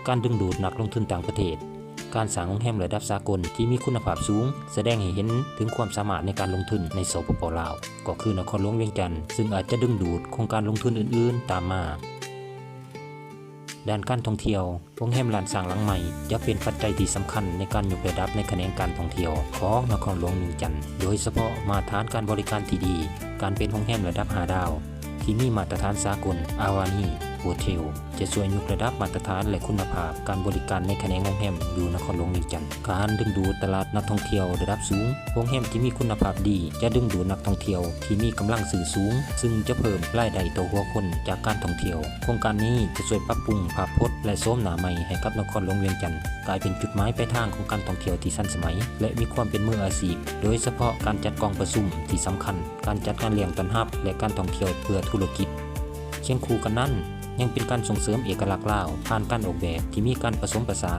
ການດຶງດູດນັກລົງທຶນຕ່າງປະເທດ. ການສ້າງໂຮງແຮມລະດັບສາກົນທີ່ມີຄຸນນະພາບສູງ ສະແດງໃຫ້ເຫັນເຖິງຄວາມສາມາດໃນການລົງທຶນໃນ ສປປ ລາວ ກໍຄືນະຄອນຫຼວງວຽງຈັນ, ຊຶ່ງອາດຈະດຶງດູດໂຄງການລົງທຶນອື່ນໆຕາມມາ. ດ້ານການທ່ອງທ່ຽວ, ໂຮງແຮມລ້ານຊ້າງຫຼັງໃໝ່ຈະເປັນປັດໄຈທີ່ສຳຄັນໃນການຍົກລະດັບໃນຂະແໜງການທ່ອງທ່ຽວຂອງນະຄອນຫຼວງວຽງຈັນ, ໂດຍສະເພາະມາດຕະຖານການບໍລິການທີ່ດີ, ການເປັນໂຮງແຮມລະດັບຫ້າດາວ ທີ່ມີມາດຕະຖານສາກົນ ອາວານີ ໂຮເທວ ຈະຊ່ວຍຍົກລະດັບມາດຕະຖານ ແລະ ຄຸນນະພາບການບໍລິການໃນຂະແໜງໂຮງແຮມຢູ່ນະຄອນຫຼວງວຽງຈັນ. ການດຶງດູດຕະຫຼາດນັກທ່ອງທ່ຽວລະດັບສູງ. ໂຮງແຮມທີ່ມີຄຸນນະພາບດີຈະດຶງດູດນັກທ່ອງທ່ຽວທີ່ມີກຳລັງຊື້ສູງ, ຊຶ່ງຈະເພີ່ມລາຍໄດ້ຕໍ່ຫົວຄົນຈາກການທ່ອງທ່ຽວ. ໂຄງການນີ້ຈະຊ່ວຍປັບປຸງພາບພົດ ແລະ ໂສມໜ້າໃໝ່ໃຫ້ກັບນະຄອນຫຼວງວຽງຈັນ ກາຍເປັນຈຸດໝາຍປາຍທາງຂອງການທ່ອງທ່ຽວທີ່ທັນສະໄໝ ແລະ ມີຄວາມເປັນມືອາຊີບ, ໂດຍສະເພາະການຈັດກອງປະຊຸມທີ່ສຳຄັນ, ການຈັດງານລ້ຽງຕ້ອນຮັບ ແລະ ການທ່ອງທ່ຽວເພື່ອທຸລະກິດ. ຄຽງຄູ່ກັນນັ້ນ, ຍັງເປັນການສົ່ງເສີມເອກະລັກລາວ ຜ່ານການອອກແບບທີ່ມີການປະສົມປະສານ